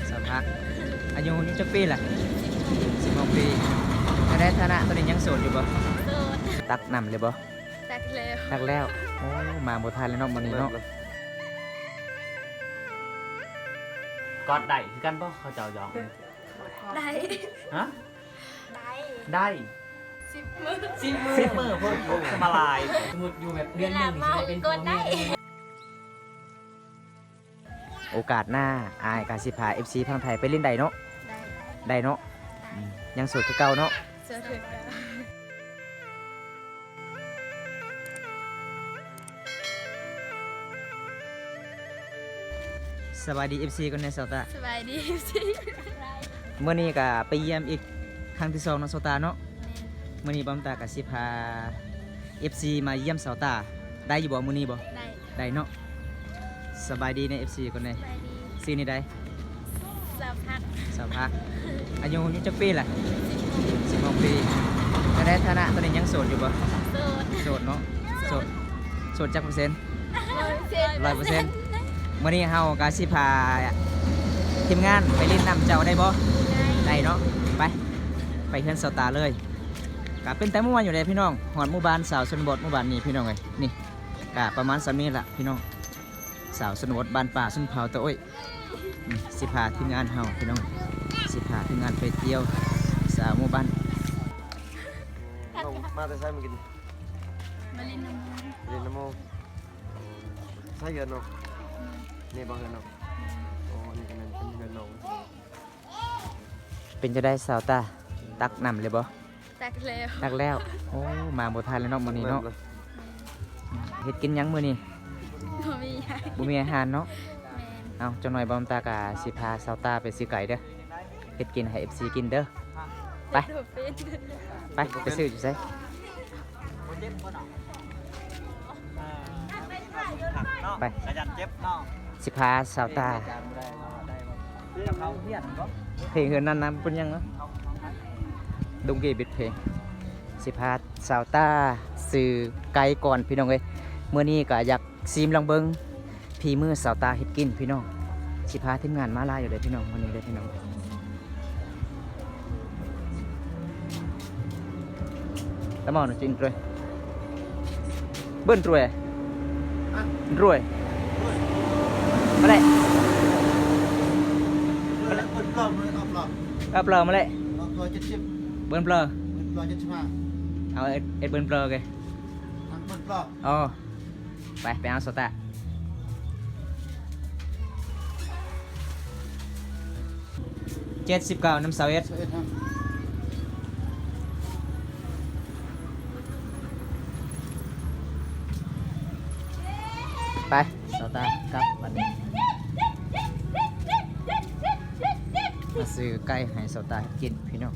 ສາວພັກ ອາຍຸ ອາຍຸຈັກປີລະ? ສິບຫົກປີ. ແນວໃດ ຖານະຕອນນີ້ຍັງໂສດຢູ່ບໍ່? ໂສດ. ຕັກນ້ຳເລີຍບໍ່? ຕັກແລ້ວ. ຕັກແລ້ວ. ໂອ້ ມາບໍ່ທັນແລ້ວເນາະມື້ນີ້ເນາະ. ກອດໄດ້ຄືກັນບໍ່? ເຂົາເຈົ້າຢອກ. ໄດ້. ຮະ? ໄດ້. ໄດ້. ສິບມື້. ສິບມື້. ສິບມື້ພຸ້ນ. ໂອ້ ສະບາຍ. ສົມມຸດຢູ່ແບບເດືອນໜຶ່ງ ເວລາເມົາກໍໄດ້. ໂອກາດໜ້າ ອ້າຍກໍຊິພາເອັຟຊີຝັ່ງໄທໄປຫຼິ້ນໄດ້ເນາະ? ໄດ້. ໄດ້ເນາະ? ໄດ້. ອືມ ຍັງໂສດຄືເກົ່າເນາະ? ໂສດຄືເກົ່າ. ສະບາຍດີເອັຟຊີກ່ອນແດ່ ຊາວຕາ. ສະບາຍດີເອັຟຊີ. ມື້ນີ້ກໍໄປຢ້ຽມອີກຄັ້ງທີສອງເນາະ ຊາວຕາເນາະ? ແມ່ນ. ມື້ນີ້ບອມຕາກໍຊິພາເອັຟຊີມາຢ້ຽມຊາວຕາ ໄດ້ຢູ່ບໍ່ມື້ນີ້ບໍ່? ໄດ້. ໄດ້ເນາະ. ສະບາຍດີນະເອັຟຊີກ່ອນແດ່. ສະບາຍດີ. ຊື່ນີ້ໃດ? ສາວພັກ. ສາວພັກ. ອາຍຸ ອາຍຸຈັກປີລະ? ສິບຫົກ. ສິບຫົກປີ. ແນວໃດ ຖານະຕອນນີ້ຍັງໂສດຢູ່ບໍ່? ໂສດ. ໂສດເນາະ. ໂສດ. ໂສດຈັກເປີເຊັນ? ຮ້ອຍເປີເຊັນ. ຮ້ອຍເປີເຊັນ. ມື້ນີ້ເຮົາກໍຊິພາທີມງານໄປຫຼິ້ນນຳເຈົ້າໄດ້ບໍ່? ໄດ້. ໄດ້ເນາະ. ໄປ ໄປເຮືອນຊາວຕາເລີຍ. ກໍເປັນຕາມ່ວນຢູ່ເດ້ພີ່ນ້ອງ. ຮອດໝູ່ບ້ານສາວຊົນນະບົດ ໝູ່ບ້ານນີ້ພີ່ນ້ອງເອີຍ. ນີ້ ກະປະມານສ່ຳນີ້ລະພີ່ນ້ອງ ສາວຊົນນະບົດບ້ານປ່າຊົນເຜົ່າຕະໂອ້ຍ. ອືມ ຊິພາທີມງານເຮົາພີ່ນ້ອງ ຊິພາທີມງານໄປທ່ຽວສາວໝູ່ບ້ານ. ນ້ອງມາແຕ່ໃສມື້ກີ້? ມາຫຼິ້ນນຳໝູ່. ຫຼິ້ນນຳໝູ່. ໃສເຮືອນນ້ອງ? ອືມ ນີ້ບໍ່ເຮືອນນ້ອງ? ອືມ ໂອ້ ນີ້ກໍແມ່ນເປັນເຮືອນນ້ອງ. ເປັນຈັ່ງໃດສາວຕາ ຕັກນ້ຳເລີຍບໍ່? ຕັກແລ້ວ. ຕັກແລ້ວ. ໂອ້ ມາບໍ່ທັນແລ້ວເນາະມື້ນີ້ເນາະ. ແມ່ນ. ເຮັດກິນຫຍັງມື້ນີ້? ບໍ່ມີຫຍັງ. ບໍ່ມີອາຫານເນາະ. ແມ່ນ. ເອົາ ຈັກໜ່ອຍບອມຕາກະຊິພາສາວຕາໄປຊື້ໄກ່ເດີ ເຮັດກິນໃຫ້ເອັຟຊີກິນເດີ. ໄປ ເຮັດບໍ່ເປັນ. ໄປ ໄປຊື້ຢູ່ໃສ? ບໍ່ເຈັບບໍ່ເນາະ? ໄປ ກະຢ້ານເຈັບເນາະ. ຊິພາສາວຕາ ເພງເຮືອນນັ້ນນຳເປັນຫຍັງເນາະ ດົງເກບິດເພງ. ຊິພາສາວຕາຊື້ໄກ່ກ່ອນພີ່ນ້ອງເອີຍ. ມື້ນີ້ກະຢາກຊີມລອງເບິ່ງ ຝີມືສາວຕາເຮັດກິນພີ່ນ້ອງ. ຊິພາທີມງານມາຫຼາຍຢູ່ເດ້ພີ່ນ້ອງ ມື້ນີ້ເດ້ພີ່ນ້ອງ. ຕະມອນຈິງຕຣວຍ ເບິ່ນຕຣວຍ ຕຣວຍ ມາເລີຍ ເບິ່ນເປີມາເລີຍ. ເບິ່ນເປີ ເອົາ ເອັດ ເອັດເບິ່ນເປີ ໂອເຄ ເບິ່ນເປີ ອໍ. ໄປ ໄປເອົາໂຊຕາ ເຈັດສິບເກົ້ານຳຊາວເອັດ ຊາວເອັດ ໄປ ຊາວຕາກັບບັດນີ້ ມາຊື້ໄກ່ໃຫ້ຊາວຕາກິນພີ່ນ້ອງ.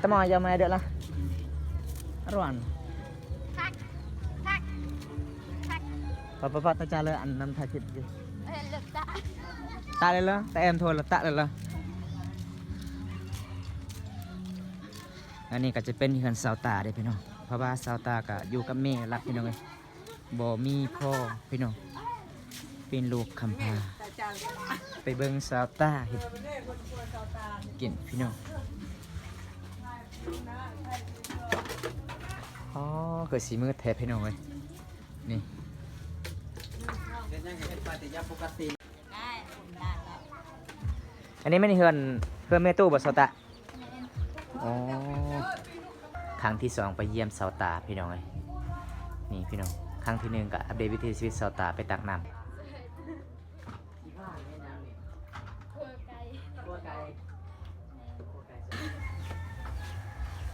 ຕະໝໍຢາວມາເດີລະ ອາຣວນ ປະປະປະ ຕາຈາເລີ ອັນນຳຖ່າຍຄລິບຢູ່ ຕະເລີລະ ຕາແອມໂທລະ ຕະເລີລະ. ອັນນີ້ກໍຈະເປັນເຮືອນຊາວຕາເດ້ພີ່ນ້ອງ ເພາະວ່າຊາວຕາກໍຢູ່ກັບແມ່ຫຼັກພີ່ນ້ອງເອີຍ. ບໍ່ມີພໍ່ພີ່ນ້ອງ ເປັນລູກກຳພ້າ. ໄປເບິ່ງຊາວຕາເຮັດກິນພີ່ນ້ອງ. ອໍ ຄືຊິມືດແທ້ພີ່ນ້ອງເອີຍ ນີ້ ອັນນີ້ແມ່ນເຮືອນ ເຮືອນແມ່ຕູ້ບໍ່ ຊາວຕາ? ແມ່ນ. ອໍ ຄັ້ງທີສອງໄປຢ້ຽມຊາວຕາພີ່ນ້ອງເອີຍ. ນີ້ພີ່ນ້ອງ ຄັ້ງທີໜຶ່ງກໍອັບເດດວິຖີຊີວິດຊາວຕາໄປຕັກນ້ຳ.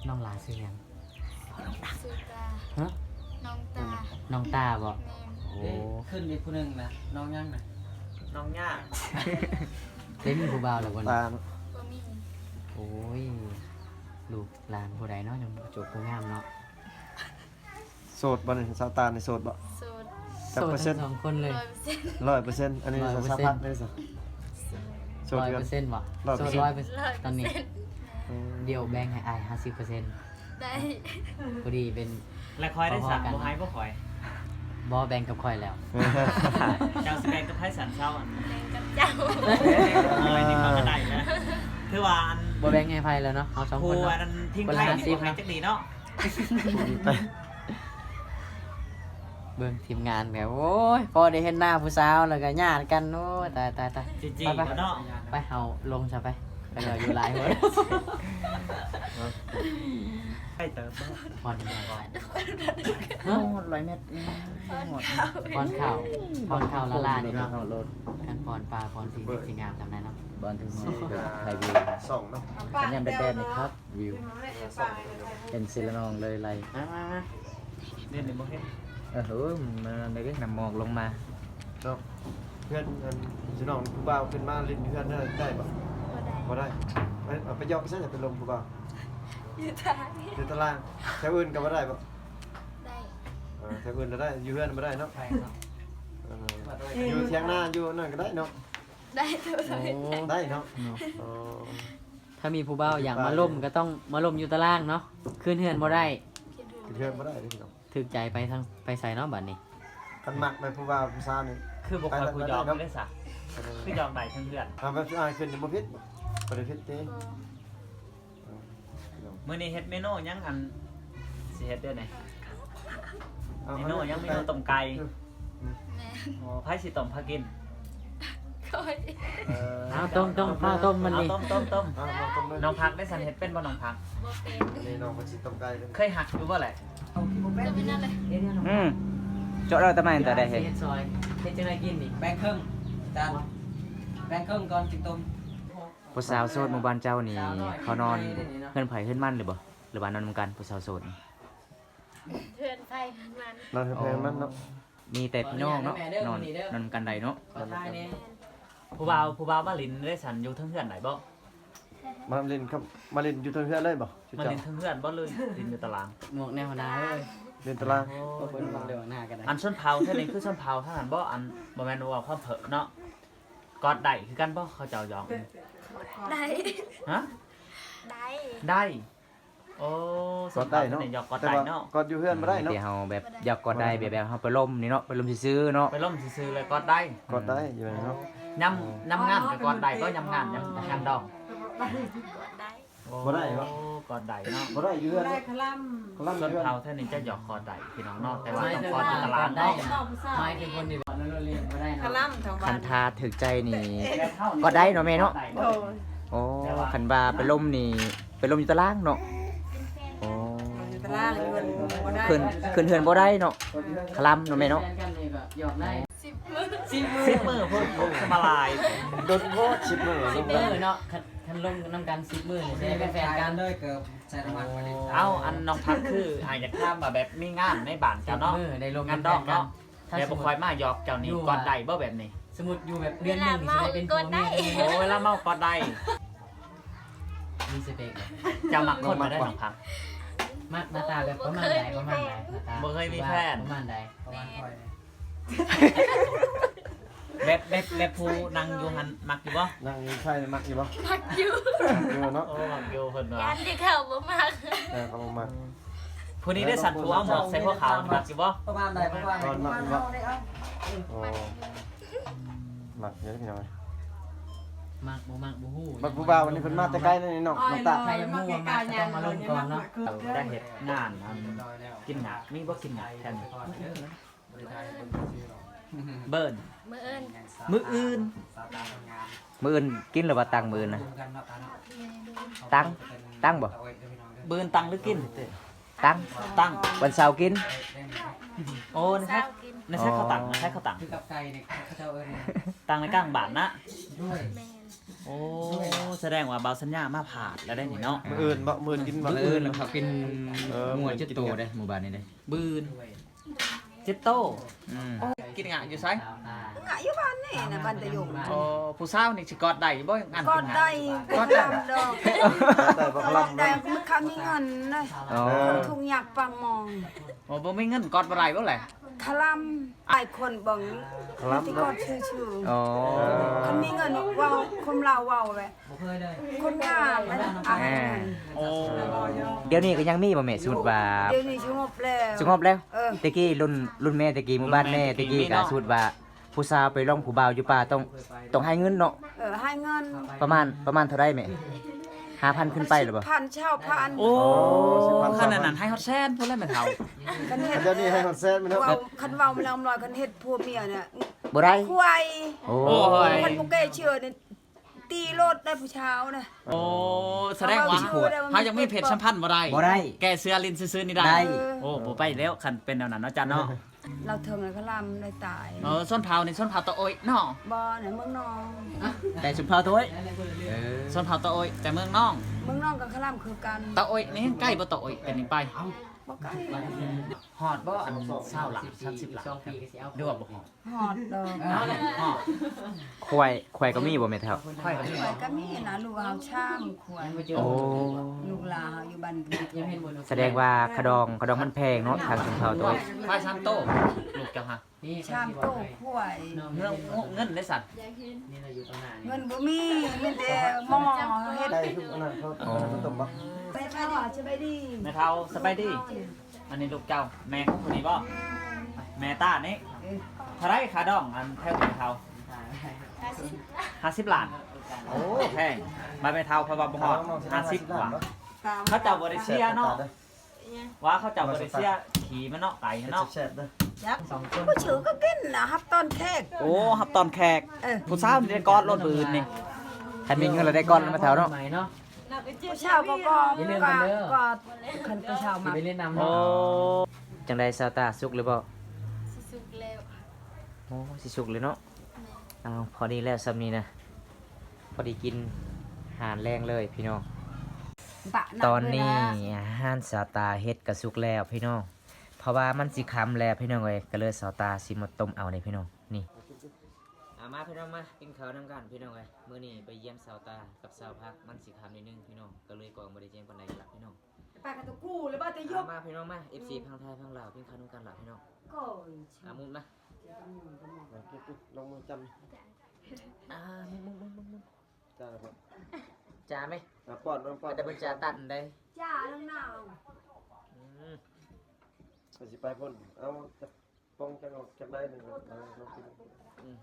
ນ້ອງຫຼ້າຊື່ຫຍັງ? ຊື່ຕາ. ຮະ? ນ້ອງຕາ. ນ້ອງຕາບໍ? ແມ່ນ. ໂອ້ ຂຶ້ນອີກຜູ້ໜຶ່ງນະ ນ້ອງຫຍັງນະ? ນ້ອງຫຍ້າ. ໄດ້ມີຜູ້ບ່າວແລ້ວບໍ່? ຕາເນາະ ບໍ່ມີ. ໂອ້ຍ ລູກຫຼານຜູ້ໃດເນາະ ຍັງບໍ່ຈົບບໍ່ງາມເນາະ. ໂສດບໍ່ນີ້? ຊາວຕານີ້ໂສດບໍ່? ໂສດ. ຈັກເປີເຊັນ? ໂສດທັງສອງຄົນເລີຍ. ຮ້ອຍເປີເຊັນ. ຮ້ອຍເປີເຊັນ. ອັນນີ້ຊາວພັກເດ້ຊະ? ໂສດ. ຮ້ອຍເປີເຊັນບໍ່? ໂສດຮ້ອຍເປີເຊັນ ຕອນນີ້. ອືມ ດຽວແບ່ງໃຫ້ອ້າຍຫ້າສິບເປີເຊັນ. ໄດ້ ພໍດີເປັນ ແລະຂ້ອຍໄດ້ສາມ ບໍ່ໃຫ້ບໍ່ຂ້ອຍ. ບໍ່ ແບ່ງກັບຂ້ອຍແລ້ວ. ເຈົ້າຊິແບ່ງກັບໃຜຊັ້ນເຊົ້າ? ອັນ ແບ່ງກັບເຈົ້າ. ໜ້ອຍໜຶ່ງເຮົາກໍໄດ້ນະ. ຖືວ່າອັນ ບໍ່ແບ່ງໃຫ້ໃຜແລ້ວເນາະ ເຮົາສອງຄົນເນາະ. ຜູ້ອັນທີມໄທນີ້ບໍ່ໃຫ້ຈັກດີເນາະ. ເບິ່ງທີມງານແບບ ໂອ້ຍ ພໍໄດ້ເຫັນໜ້າຜູ້ສາວແລ້ວກໍຍາດກັນ. ໂອ້ຍ ຕາຍ ຕາຍ ຕາຍ. ຈິງໆ ໄປ ໄປ ເນາະ ໄປ ເຮົາລົງຊະໄປ. ໄປເລີຍ ຢູ່ຫຼາຍຄົນ. ໄປເຕີບບໍ່? ຜ່ອນ ຮະ? ຮ້ອຍແມັດ. ຜ່ອນເຂົ້າ ຜ່ອນເຂົ້າລ້າໆ ນີ້ເນາະ. ຄັນຜ່ອນປ່າ ຜ່ອນທີ່ ທີ່ງາມສ່ຳໃດເນາະ. ບ່ອນທີ່ມີໄທວິວ ສອງເນາະ. ຄັນຍາມແດດໆ ນີ້ຄັກ ວິວ ເຫັນເຊລະນອງເລີຍໄຫຼ. ມາ ມາ ມາ ເຫຼັ້ນນີ້ບໍ່ເຫັນ. ເອີ ມາໄດ້ເດ້ ນ້ຳໝອກລົງມາເນາະ. ເພື່ອນ ອັນ ຊິນ້ອງຜູ້ບ່າວຂຶ້ນມາຫຼິ້ນເຮືອນໄດ້ບໍ່? ບໍ່ໄດ້ ບໍ່ໄດ້. ເອົາໄປຢອກໃສ ໄປລົມຜູ້ບ່າວ? ຢູ່ຕາລາງ ຢູ່ຕາລາງ. ແຖວອື່ນກໍບໍ່ໄດ້ບໍ່? ໄດ້. ເອີ ແຖວອື່ນກໍໄດ້ ຢູ່ເຮືອນບໍ່ໄດ້ເນາະ. ເອີ ຢູ່ຖຽງນາ ຢູ່ນັ້ນກໍໄດ້ເນາະ. ໄດ້ ໄດ້ເນາະ. ເອີ ຖ້າມີຜູ້ບ່າວຢາກມາລົມ ກໍຕ້ອງມາລົມຢູ່ຕາລາງເນາະ. ຂຶ້ນເຮືອນບໍ່ໄດ້ ຂຶ້ນເຮືອນບໍ່ໄດ້ເດ້ພີ່ນ້ອງ. ຖືກໃຈໄປທາງ ໄປໃສເນາະບັດນີ້? ຄັນມັກແມ່ນຜູ້ບ່າວຜູ້ສາວນີ້ ຄືບໍ່ຄ່ອຍຜູ້ຢອກເດ້ຊະ. ເອີ ຄືຢອກໄດ້ເທິງເຮືອນ. ເອົາແບບອ້າຍຂຶ້ນນີ້ບໍ່ຜິດບໍ່? ບໍ່ໄດ້ຜິດຕິ. ເອີ ພີ່ນ້ອງ ມື້ນີ້ເຮັດເມນູຫຍັງ? ອັນ ຊິເຮັດແນວໃດ? ເມນູຫຍັງ? ເມນູຕົ້ມໄກ່. ແມ່ນ. ອໍ ໃຜຊິຕົ້ມພາກິນ? ຂ້ອຍ. ເອີ ເອົາ ຕົ້ມ ຕົ້ມ ຟ້າວຕົ້ມມັນນີ້. ເອົາ ຕົ້ມ ຕົ້ມ ຕົ້ມ. ເອົາ ເອົາ ຕົ້ມເລີຍ. ນ້ອງພັກເດ້ຊັ້ນ ເຮັດເປັນບໍ່ນ້ອງພັກ? ບໍ່ເປັນ. ນີ້ນ້ອງເພິ່ນຊິຕົ້ມໄກ່ເລີຍ. ເຄີຍຮັກຢູ່ບໍ່ແຫຼະ? ຕົ້ມໄປນັ້ນເລີຍ. ອືມ ເຈາະເອົາຕະໄໝ ແຕ່ໄດ້ເຮັດ ເຮັດຊອຍ. ເຮັດຈັ່ງໃດກິນນີ້? ແບ່ງເຄິ່ງ ຈານ ແບ່ງເຄິ່ງກ່ອນຈຶ່ງຕົ້ມ. ຜູ້ສາວໂສດໝູ່ບ້ານເຈົ້ານີ້ ເຂົານອນເຮືອນໃຜເຮືອນມັນຫຼືບໍ່ ຫຼືວ່ານອນນຳກັນ ຜູ້ສາວໂສດນີ້? ເຮືອນໃຜເຮືອນມັນ. ນອນເຮືອນໃຜເຮືອນມັນເນາະ. ອໍ ມີແຕ່ພີ່ນ້ອງເນາະ ນອນ ນອນນຳກັນໄດ້ເນາະ. ຜູ້ບ່າວ ຜູ້ບ່າວມາຫຼິ້ນເດ້ຊັ້ນ ຢູ່ເທິງເຮືອນໄດ້ບໍ່? ມາຫຼິ້ນ ມາຫຼິ້ນຢູ່ເທິງເຮືອນເລີຍບໍ່? ມາຫຼິ້ນເທິງເຮືອນບໍ່ ຫຼືຫຼິ້ນຢູ່ຕາລາງ? ໝວກແນວໜ້າເອີຍ ຫຼິ້ນຕາລາງ. ໂອ້ ເພິ່ນມາເລື່ອງໜ້າກໍໄດ້. ອັນຊົນເຜົ່າເທື່ອນີ້ຄືຊົນເຜົ່າທາງນັ້ນບໍ່? ອັນ ບໍ່ແມ່ນເວົ້າຄວາມເພີ້ເນາະ. ກອດໄດ້ຄືກັນບໍ່ ເຂົາເຈົ້າຢອກ? ໄດ້. ຮະ? ໄດ້ ໄດ້. ໂອ້ ກອດໄດ້ເນາະ. ຢອກກອດໄດ້ເນາະ ແຕ່ວ່າກອດຢູ່ເຮືອນບໍ່ໄດ້ເນາະ. ທີ່ເຮົາແບບຢາກກອດໄດ້ ແບບ ແບບເຮົາໄປລົມນີ້ເນາະ ໄປລົມຊື່ໆເນາະ. ໄປລົມຊື່ໆແລ້ວກອດໄດ້. ກອດໄດ້ຢູ່ເນາະ. ຍາມ ຍາມງານກໍກອດໄດ້ບໍ່? ຍາມງານ ຍາມ ຍາມດອງ ກອດໄດ້. ໂອ້ ບໍ່ໄດ້ບໍ່? ກອດໄດ້ເນາະ. ບໍ່ໄດ້ຢູ່ເຮືອນ. ບໍ່ໄດ້. ຄະລຳ ຄະລຳ. ຊົນເຜົ່າແຖວນີ້ຈະຢອກກອດໄດ້ພີ່ນ້ອງເນາະ ແຕ່ວ່າຕ້ອງກອດຢູ່ຕະຫຼາດເນາະ. ໝາຍເຖິງຄົນທີ່ບໍ່ ຄັນຖ້າຖືກໃຈນີ້ ກອດໄດ້ເນາະແມ່ເນາະ. ໂດຍ. ໂອ້ ຄັນວ່າໄປລົມນີ້ ໄປລົມຢູ່ຕາລາງເນາະ. ໂອ້ ຢູ່ຕາລາງ ເຮືອນບໍ່ໄດ້. ຂຶ້ນ ຂຶ້ນເຮືອນບໍ່ໄດ້ເນາະ. ຄະລຳເນາະແມ່ເນາະ. ສິບມື້ ສິບມື້ ສິບມື້ພຸ້ນ ລົງສະມາລາຍ ດົນໂພດ ສິບມື້ ສິບມື້ເນາະ. ຄັນ ຄັນລົມນຳກັນສິບມື້ນີ້ ຊິໄດ້ເປັນແຟນກັນເລີຍ. ເກີບໃສ່ນ້ຳມັນໄປເລີຍ. ເອົ້າ ອັນນ້ອງພັກ ຄືອ້າຍຢາກຖາມວ່າ ແບບມີງານໃນບ້ານເຈົ້າເນາະ ງານດອງເນາະ ແບບບໍ່ຄ່ອຍມາຢອກເຈົ້ານີ້ ກອດໄດ້ບໍ່ແບບນີ້? ສົມມຸດຢູ່ແບບເດືອນໜຶ່ງຊິໄດ້ເປັນຜົວເມຍ. ໂອ້ ເວລາເມາກອດໄດ້. ມີສະເປັກບໍ່? ເຈົ້າມັກຄົນແບບໃດນ້ອງພັກ? ມັກໜ້າຕາແບບປະມານໃດ? ປະມານໃດ? ໜ້າຕາ ບໍ່ເຄີຍມີແຟນ. ປະມານໃດ? ປະມານຂ້ອຍ. ແບບ ແບບ ແບບຜູ້ນັ່ງຢູ່ຫັ້ນມັກຢູ່ບໍ່? ນັ່ງຢູ່ໃສມັກຢູ່ບໍ່? ມັກຢູ່ ມັກຢູ່ເນາະ. ໂອ້ ມັກຢູ່ເພິ່ນວ່າ. ຢ້ານທີ່ເຂົາບໍ່ມັກ. ເອີ ເຂົາບໍ່ມັກ. ຜູ້ນີ້ໄດ້ສັດ ຜູ້ເອົາໝວກໃສ່ຫົວຂາວມັກຢູ່ບໍ່? ປະມານໃດ? ປະມານໃດ? ມັກຢູ່ບໍ່? ໂອ້ ມັກຢູ່ພີ່ນ້ອງ. ມັກບໍ່ມັກບໍ່ຮູ້. ບັດຜູ້ບ່າວອັນນີ້ເພິ່ນມາແຕ່ໄກເລີຍນີ້ນ້ອງ. ນ້ອງຕາ ໃຜຢາກຮູ້ວ່າມັກກໍຕ້ອງມາລົມກ່ອນເນາະ. ໄດ້ເຮັດງານ ອັນ ກິນຫຍັກ ມີບໍ່ກິນຫຍັກແຖວນີ້? ເບີນ ມື້ອື່ນ ມື້ອື່ນ ມື້ອື່ນກິນຫຼືວ່າຕັ້ງ? ມື້ອື່ນນະ ຕັ້ງ ຕັ້ງບໍ່? ມື້ອື່ນຕັ້ງຫຼືກິນ? ຕັ້ງ ຕັ້ງ ວັນເສົາກິນ. ໂອ້ ໃນໃສ ໃນໃສເຂົາຕັ້ງ? ໃນໃສເຂົາຕັ້ງ? ຕັ້ງໃນກາງບ້ານນະ. ໂອ້ ສະແດງວ່າບ່າວສັນຍາມາພາດແລ້ວໄດ໋ນີ້ເນາະ. ມື້ອື່ນບໍ່? ມື້ອື່ນກິນບໍ່? ມື້ອື່ນເຂົາກິນງົວເຈັດໂຕເດ້ ໝູ່ບ້ານນີ້ເດ້. ບືນ ເຈັດໂຕ. ອືມ ໂອ້ ກິນຫຍ້າຢູ່ໃສ? ຫຍ້າຢູ່ບ້ານນີ້ນະ ບ້ານຕາຍົງ. ໂອ້ ຜູ້ສາວນີ້ຊິກອດໄດ້ບໍ່? ອັນ ກອດໄດ້. ກອດໄດ້ດອກ. ກອດໄດ້ບໍ່? ກອດໄດ້ ຄັນມີເງິນນະ. ອໍ ຄົນທຸກຍາກປາກໝອງ. ໂອ້ ບໍ່ມີເງິນກອດບໍ່ໄດ້ບໍ່ແຫຼະ? ຄະລຳ ຫຼາຍຄົນເບິ່ງ ຄະລຳ ມີແຕ່ຄົນຊື່ໆ. ອໍ ຄັນມີເງິນເວົ້າ ຄົນລາວເວົ້າແຫຼະ ຄົນງາມນະ ອາຍ. ໂອ້ ດຽວນີ້ກໍຍັງມີບໍ່ແມ່? ສົມມຸດວ່າ ດຽວນີ້ສະຫງົບແລ້ວ ສະຫງົບແລ້ວ. ເອີ ແຕ່ກີ້ລຸ້ນ ລຸ້ນແມ່ແຕ່ກີ້ ໝູ່ບ້ານແມ່ແຕ່ກີ້ ແຕ່ກີ້ ກໍ ມີເນາະ ສົມມຸດວ່າ ຜູ້ສາວໄປລອງຜູ້ບ່າວຢູ່ປ່າ ຕ້ອງ ຕ້ອງໃຫ້ເງິນເນາະ. ເອີ ໃຫ້ເງິນ. ປະມານ ປະມານເທົ່າໃດແມ່? ຫ້າພັນຂຶ້ນໄປຫຼືບໍ່? ສິບພັນ ຊາວພັນ. ໂອ້ ໂອ້ ສິບພັນ ຂະໜາດນັ້ນ ຊາວພັນ ໃຫ້ຮອດແສນພຸ້ນແຫຼະແມ່ເຖົ້າ. ຄັນເຮັດ ດຽວນີ້ໃຫ້ຮອດແສນແມ່ນເນາະ. ເວົ້າ ຄັນເວົ້າມາແລ້ວ ລອຍ ຄັນເຮັດຜົວເມຍນີ້ບໍ່ໄດ້ ຄວາຍ. ໂອ້ຍ ຄັນບໍ່ແກ້ເຊື່ອນີ້ ຕີໂລດໄດ້ຜູ້ຊາວນະ. ໂອ້ ສະແດງວ່າ ເຮົາຢາກມີເພດສຳພັນບໍ່ໄດ້ ບໍ່ໄດ້ ແກ້ເຊື່ອຫຼິ້ນຊື່ໆນີ້ໄດ້ ໄດ້. ໂອ້ ບໍ່ໄປແລ້ວ ຄັນເປັນແນວນັ້ນເນາະ ຈານເນາະ. ລາວເທິງລະຄະລຳໄດ້ຕາຍ. ເອີ ຊົນເຜົ່ານີ້ ຊົນເຜົ່າຕາໂອຍເນາະ? ບໍ່ ໃນເມືອງນອງ. ແຕ່ຊົນເຜົ່າຕາໂອຍ. ເອີ ຊົນເຜົ່າຕາໂອຍ ແຕ່ເມືອງນອງ. ເມືອງນອງກັບຄະລຳຄືກັນ. ຕາໂອຍນີ້ໃກ້ບໍ່? ຕາໂອຍເປັນຫຍັງໄປ? ບໍ່ໄກ. ຮອດບໍ່ ອັນຊາວລ້ານ ສາມສິບລ້ານ ຫຼືວ່າບໍ່ຮອດ? ຮອດດອກ. ຮອດ. ຄວາຍ ຄວາຍກໍມີບໍ່ແມ່ເຖົ້າ? ຄວາຍກໍມີນະ ລູກເຮົາສາມຄວາຍ. ໂອ້ ລູກຫຼານເຮົາຢູ່ບ້ານພຸ້ນ. ສະແດງວ່າຂະດອງ ຂະດອງມັນແພງເນາະ ທາງຊົນເຜົ່າໂຕ. ຄວາຍສາມໂຕ ລູກເຈົ້າຫະ? ສາມໂຕຄວາຍ. ເງິນ ເງິນເດ້ຊັ້ນ? ເງິນບໍ່ມີ ມີແຕ່ໝໍເຮັດ. ໄດ້ທຸກອັນນັ້ນເຂົາ ອໍ ເອົາມາຕົ້ມບໍ່? ແມ່ເຖົ້າ ສະບາຍດີ. ແມ່ເຖົ້າ ສະບາຍດີ. ອັນນີ້ລູກເຈົ້າ ແມ່ຂອງຜູ້ນີ້ບໍ່? ແມ່ຕານີ້. ເອີ ເທົ່າໃດຄ່າດອງ ອັນແຖວແມ່ເຖົ້າ? ຫ້າສິບ ຫ້າສິບລ້ານ. ໂອ້ ແພງ. ມາແມ່ເຖົ້າ ເພາະວ່າບໍ່ຮອດ ຫ້າສິບ ວ່າ ເຂົາເຈົ້າບໍ່ໄດ້ເສຍເນາະ. ວ່າເຂົາເຈົ້າບໍ່ໄດ້ເສຍຂີ້ມັນເນາະ ໄກ່ຫັ້ນເນາະ. ແຊບໆເດີ. ຈັກ ຜູ້ຊື່ກໍກິນນະ ຮັບຕ້ອນແຂກ. ໂອ້ ຮັບຕ້ອນແຂກ. ເອີ ຜູ້ສາວນີ້ໄດ້ກອດໂລດມື້ອື່ນນີ້. ຄັນມີເງິນລະໄດ້ກອດແລ້ວແມ່ເຖົ້າເນາະ. ຜູ້ສາວກໍກອດ ຢ່າລືມກັນເດີ ກອດ ຄັນຜູ້ສາວມັກ. ໂອ້ ຈັ່ງໃດສາວຕາ ສຸກຫຼືບໍ່? ຊິສຸກແລ້ວ. ໂອ້ ຊິສຸກແລ້ວເນາະ. ແມ່ນ. ເອົາ ພໍດີແລ້ວຊ່ຳນີ້ນະ ພໍດີກິນອາຫານແລງເລີຍພີ່ນ້ອງ. ຕອນນີ້ອາຫານສາວຕາເຮັດກະສຸກແລ້ວພີ່ນ້ອງ ເພາະວ່າມັນຊິຄ່ຳແລ້ວພີ່ນ້ອງເອີຍ ກະເລີຍສາວຕາຊິມາຕົ້ມເອົາເດ້ພີ່ນ້ອງ. ນີ້ ເອົາມາພີ່ນ້ອງ ມາກິນເຂົ້ານຳກັນພີ່ນ້ອງເອີຍ. ມື້ນີ້ໄປຢ້ຽມສາວຕາກັບສາວພັກ ມັນຊິຄ່ຳໜ້ອຍໜຶ່ງພີ່ນ້ອງ ກະເລີຍກ້ອງບໍ່ໄດ້ແຈ້ງປານໃດລະພີ່ນ້ອງ. ປາກະຕະກູ ແລ້ວບໍ່ແຕ່ຍົກ. ມາພີ່ນ້ອງມາ ເອັຟຊີ ຝັ່ງໄທຝັ່ງລາວ ກິນເຂົ້ານຳກັນລະພີ່ນ້ອງ. ອາ ມຸນມາ ມາກິນ ລົງມືຈ້ຳ. ອ່າ ມຸນໆໆໆ ຈ້າແລ້ວບໍ່? ຈ້າໄໝ? ອ່າ ປ້ອນ ປ້ອນ ແຕ່ເພິ່ນຈ້າຕັນໄດ໋. ຈ້ານາວ. ອືມ ໄປ ຊິໄປພຸ້ນ. ເອົາ ປ່ອງຈັກອອກຈັກໄດ້ໜຶ່ງ ເອົາ ລອງກິນ. ອືມ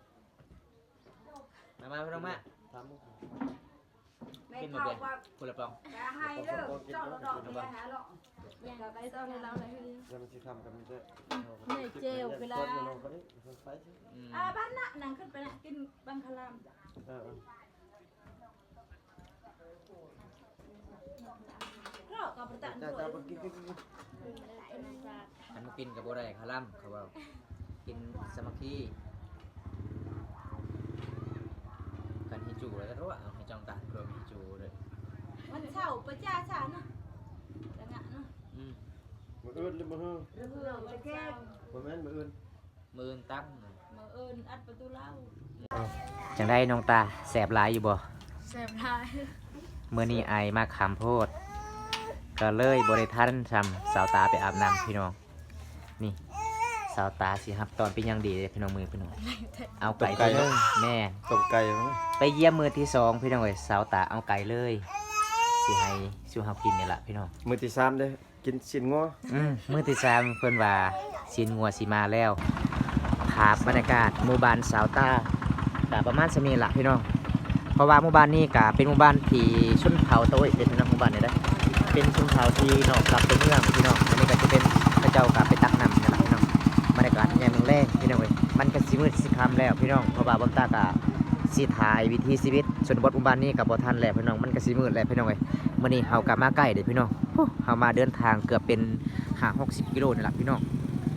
ມາ ມາ ພີ່ນ້ອງມາ ຖາມ ແມ່ເຖົ້າວ່າ ຄົນລະປອງ ຢ່າໃຫ້ເດີ ເຈົ້າລະດອກ ຢ່າໃຫ້ລະ. ຢ່າໄປເຈົ້າໃຫ້ລາວເລີຍ ແລ້ວມັນຊິຄ່ຳກັນມີແຕ່ ແມ່ເຈວກໍລາ. ອືມ ອ່າ ບ້ານນະ ນັ່ງຂຶ້ນໄປນະ ກິນບັງຄະລາມ. ເອີ ເອີ ເລາະກັບປະຕານ ເຈົ້າ ເຈົ້າ ເພິ່ນກິນ ກິນ ກິນ ກິນ. ຄັນບໍ່ກິນກໍບໍ່ໄດ້ຄະລຳ ເຂົາເວົ້າ ກິນສາມັກຄີ. ຄັນເຮັດຈູແລ້ວກໍໂທ ເອົາໃຫ້ຈ້ອງຕາໂທມີຈູເດີ. ວັນເສົາປະຈາສານະ ລະງະເນາະ. ອືມ ມື້ອື່ນຫຼືມື້ຮື? ມື້ອື່ນ ບໍ່ແມ່ນມື້ອື່ນ. ມື້ອື່ນຕັ້ງ ມື້ອື່ນອັດປະຕູເລົ້າ. ຈັ່ງໃດນ້ອງຕາ ແຊບຫຼາຍຢູ່ບໍ່? ແຊບຫຼາຍ. ມື້ນີ້ໄອມາຄ່ຳໂພດ ກໍເລີຍບໍ່ໄດ້ທັນຊ່ຳສາວຕາໄປອາບນ້ຳພີ່ນ້ອງ. ນີ້ ສາວຕາຊິຮັບຕ້ອນເປັນຢ່າງດີເດ້ພີ່ນ້ອງ. ມື້ນີ້ພີ່ນ້ອງ ເອົາໄກ່ໂຕໜຶ່ງ. ແມ່ນ ຕົ້ມໄກ່. ໄປຢ້ຽມມື້ທີສອງພີ່ນ້ອງເອີຍ ສາວຕາເອົາໄກ່ເລີຍ ຊິໃຫ້ສູ່ເຮົາກິນນີ້ລະພີ່ນ້ອງ. ມື້ທີສາມເດ້ ກິນຊີ້ນງົວ. ອືມ ມື້ທີສາມເພິ່ນວ່າຊີ້ນງົວຊິມາແລ້ວ. ພາບບັນຍາກາດໝູ່ບ້ານສາວຕາກະປະມານສ່ຳນີ້ລະພີ່ນ້ອງ ເພາະວ່າໝູ່ບ້ານນີ້ກະເປັນໝູ່ບ້ານທີ່ຊົນເຜົ່າຕາໂອຍເປັນນະ. ໝູ່ບ້ານນີ້ໄດ໋ເປັນຊົນເຜົ່າທີ່ນອກກັບຕົວເມືອງພີ່ນ້ອງ. ອັນນີ້ກະຈະເປັນ ເຂົາເຈົ້າກະໄປຕັກນ້ຳຫັ້ນລະພີ່ນ້ອງ. ບັນຍາກາດຍາມແລງໆພີ່ນ້ອງເອີຍ ມັນກະຊິມືດຊິຄ່ຳແລ້ວພີ່ນ້ອງ ເພາະວ່າບັກຕາກະຊິຖ່າຍວິຖີຊີວິດຊົນນະບົດໝູ່ບ້ານນີ້ກະບໍ່ທັນແລ້ວພີ່ນ້ອງ ມັນກະຊິມືດແລ້ວພີ່ນ້ອງເອີຍ. ມື້ນີ້ເຮົາກະມາໃກ້ເດ້ພີ່ນ້ອງ ເຮົາມາເດີນທາງເກືອບເປັນຫ້າຫົກສິບກິໂລນີ້ລະພີ່ນ້ອງ.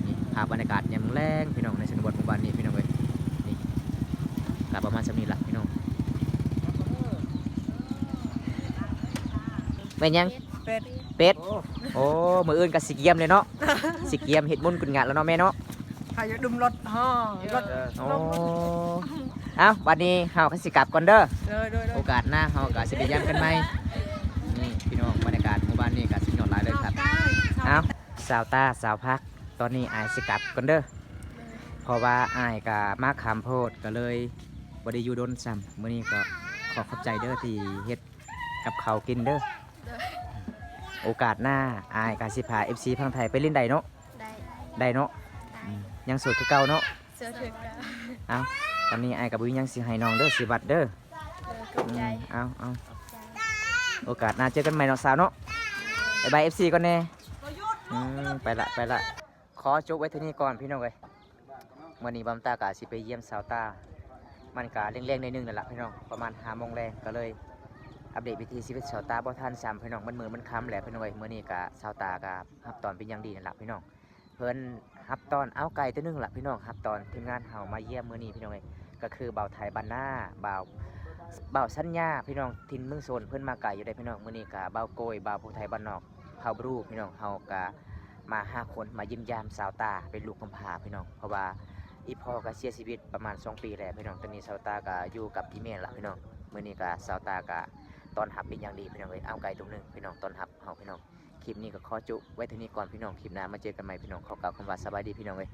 ນີ້ພາບບັນຍາກາດຍາມແລງໆພີ່ນ້ອງ ໃນຊົນນະບົດໝູ່ບ້ານນີ້ພີ່ນ້ອງເອີຍ. ນີ້ກະປະມານສ່ຳນີ້ລະພີ່ນ້ອງ. ແມ່ນຫຍັງ? ເປັດ ເປັດ. ໂອ້ ໂອ້ ມື້ອື່ນກະຊິກຽມເລີຍເນາະ ຊິກຽມເຮັດບຸນກຸນງານລະເນາະແມ່ເນາະ. ພາຍຸດຸມລົດ ຮໍ ລົດ. ໂອ້ ເອົ້າ ບັດນີ້ເຮົາກໍຊິກັບກ່ອນເດີ. ໂດຍໆໆ ໂອກາດໜ້າເຮົາກໍຊິໄປຢ້ຽມກັນໃໝ່. ນີ້ພີ່ນ້ອງ ບັນຍາກາດໝູ່ບ້ານນີ້ກໍສຸດຍອດຫຼາຍເລີຍຄັບ. ເອົ້າ ສາວຕາ ສາວພັກ ຕອນນີ້ອ້າຍຊິກັບກ່ອນເດີ. ເພາະວ່າອ້າຍກະມາຄ່ຳໂພດ ກະເລີຍບໍ່ໄດ້ຢູ່ດົນຊ້ຳ. ມື້ນີ້ກໍຂໍຂອບໃຈເດີທີ່ເຮັດກັບເຂົ້າກິນເດີ. ໂດຍ ໂອກາດໜ້າອ້າຍກະຊິພາເອັຟຊີຝັ່ງໄທໄປຫຼິ້ນໄດເນາະ. ໄດ້ ໄດ້ເນາະ. ອືມ ຍັງໂສດຄືເກົ່າເນາະ. ໂສດຄືເກົ່າ. ເອົ້າ ຕອນນີ້ອ້າຍກໍບໍ່ມີຫຍັງຊິໃຫ້ນ້ອງເດີ ຊິວັດເດີ. ໂດຍ ຂອບໃຈ. ອືມ ເອົາ ເອົາ ຂອບໃຈ. ໂອກາດໜ້າເຈີກັນໃໝ່ເນາະສາວເນາະ. ບາຍບາຍເອັຟຊີກ່ອນແດ່. ອືມ ໄປລະ ໄປລະ. ຂໍຈົບໄວ້ເທົ່ານີ້ກ່ອນພີ່ນ້ອງເອີຍ. ມື້ນີ້ບ່າວຕາກະຊິໄປຢ້ຽມສາວຕາ. ມັນກະແລງໆໜ້ອຍໜຶ່ງນັ້ນລະພີ່ນ້ອງ ປະມານຫ້າໂມງແລງ ກໍເລີຍອັບເດດວິຖີຊີວິດສາວຕາບໍ່ທັນຊ້ຳພີ່ນ້ອງ. ມັນມືດມັນຄ່ຳແຫຼະພີ່ນ້ອງເອີຍ. ມື້ນີ້ກະສາວຕາກະຮັບຕ້ອນເປັນຢ່າງດີນັ້ນລະພີ່ນ້ອງ. ເພິ່ນຮັບຕ້ອນ ເອົາ ໄກ່ໂຕໜຶ່ງລະພີ່ນ້ອງ ຮັບຕ້ອນທີມງານເຮົາມາຢ້ຽມມື້ນີ້ພີ່ນ້ອງເອີຍ. ກໍຄືບ່າວໄທບ້ານນາ ບ່າວ ບ່າວສັນຍາພີ່ນ້ອງ ຖິ່ນເມືອງໂຊນ ເພິ່ນມາໄກຢູ່ເດ້ພີ່ນ້ອງ. ມື້ນີ້ກະບ່າວໂກຍ ບ່າວຜູ້ໄທບ້ານນອກ ເຜົ່າບຣູພີ່ນ້ອງ ເຮົາກະມາຫ້າຄົນ ມາຢ້ຽມຢາມສາວຕາ ເປັນລູກກຳພ້າພີ່ນ້ອງ. ເພາະວ່າອີ່ພໍ່ກະເສຍຊີວິດປະມານສອງປີແລ້ວພີ່ນ້ອງ. ຕອນນີ້ສາວຕາກະຢູ່ກັບອີ່ແມ່ລະພີ່ນ້ອງ. ມື້ນີ້ກະສາວຕາກະຕ້ອນຮັບເປັນຢ່າງດີພີ່ນ້ອງເອີຍ. ເອົາ ໄກ່ໂຕໜຶ່ງພີ່ນ້ອງ ຕ້ອນຮັບເຮົາພີ່ນ້ອງ. ຄລິບນີ້ກໍຂໍຈົບໄວ້ເທົ່ານີ້ກ່ອນພີ່ນ້ອງ. ຄລິບໜ້າມາເຈີກັນໃໝ່ພີ່ນ້ອງ. ຂໍກ່າວຄຳວ່າສະບາຍດີພີ່ນ້ອງເອີຍ.